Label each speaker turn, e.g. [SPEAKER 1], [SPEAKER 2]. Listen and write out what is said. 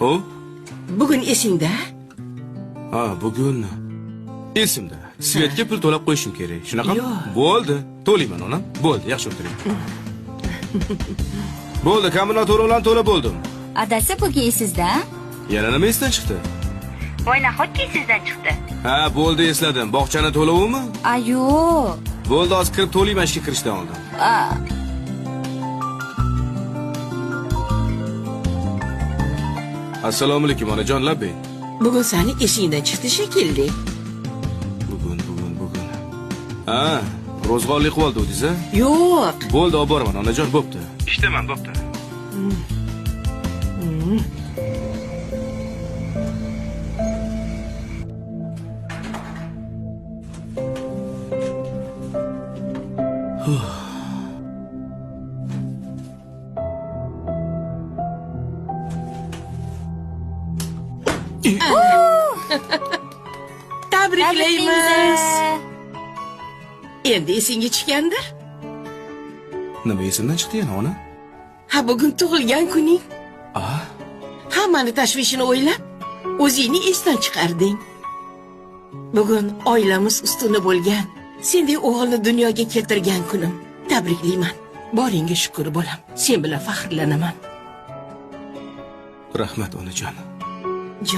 [SPEAKER 1] O?
[SPEAKER 2] Bugun esingda?
[SPEAKER 1] Ha, bugun esimda. Svetga pul to'lab qo'yishim kerak. Shunaqami?
[SPEAKER 2] Yo'q.
[SPEAKER 1] Bo'ldi. To'layman onam. Bo'ldi, yaxshi o'tiring. Bo'ldi, kommunal to'lovlarni to'lab bo'ldim.
[SPEAKER 3] Adasi bugun esingizda?
[SPEAKER 1] Yana nima esdan chiqdi?
[SPEAKER 4] Voy, nahotki sizdan chiqdi?
[SPEAKER 1] Ha, bo'ldi, esladim. Bog'chani to'lovimi?
[SPEAKER 3] A, yo'q.
[SPEAKER 1] Bo'ldi, hozir kirib to'layman ishga kirishdan oldin.
[SPEAKER 3] A,
[SPEAKER 1] Assalomu alaykum onajon, labbay.
[SPEAKER 2] Bugun sani esingdan chiqdi shekilli.
[SPEAKER 1] Bugun, bugun, bugun. Ha, ro'zg'orlik qilib oldingiz, a?
[SPEAKER 2] Yo'q.
[SPEAKER 1] Bo'ldi, olib boraman onajon, bo'pti. Ishdaman, bo'pti.
[SPEAKER 2] Tabriklaymiz. Endi esingga tushgandir.
[SPEAKER 1] Nima esimdan chiqdi yana ona?
[SPEAKER 2] Ha, bugun tug'ilgan kuning.
[SPEAKER 1] A,
[SPEAKER 2] Hammani tashvishini o'ylab, o'zingni esdan chiqarding. Bugun oilamiz ustuni bo'lgan, sendek o'g'ilni dunyoga keltirgan kunim. Tabriklayman. Boringga shukr bolam. Sen bilan faxrlanaman.
[SPEAKER 1] Rahmat onajon.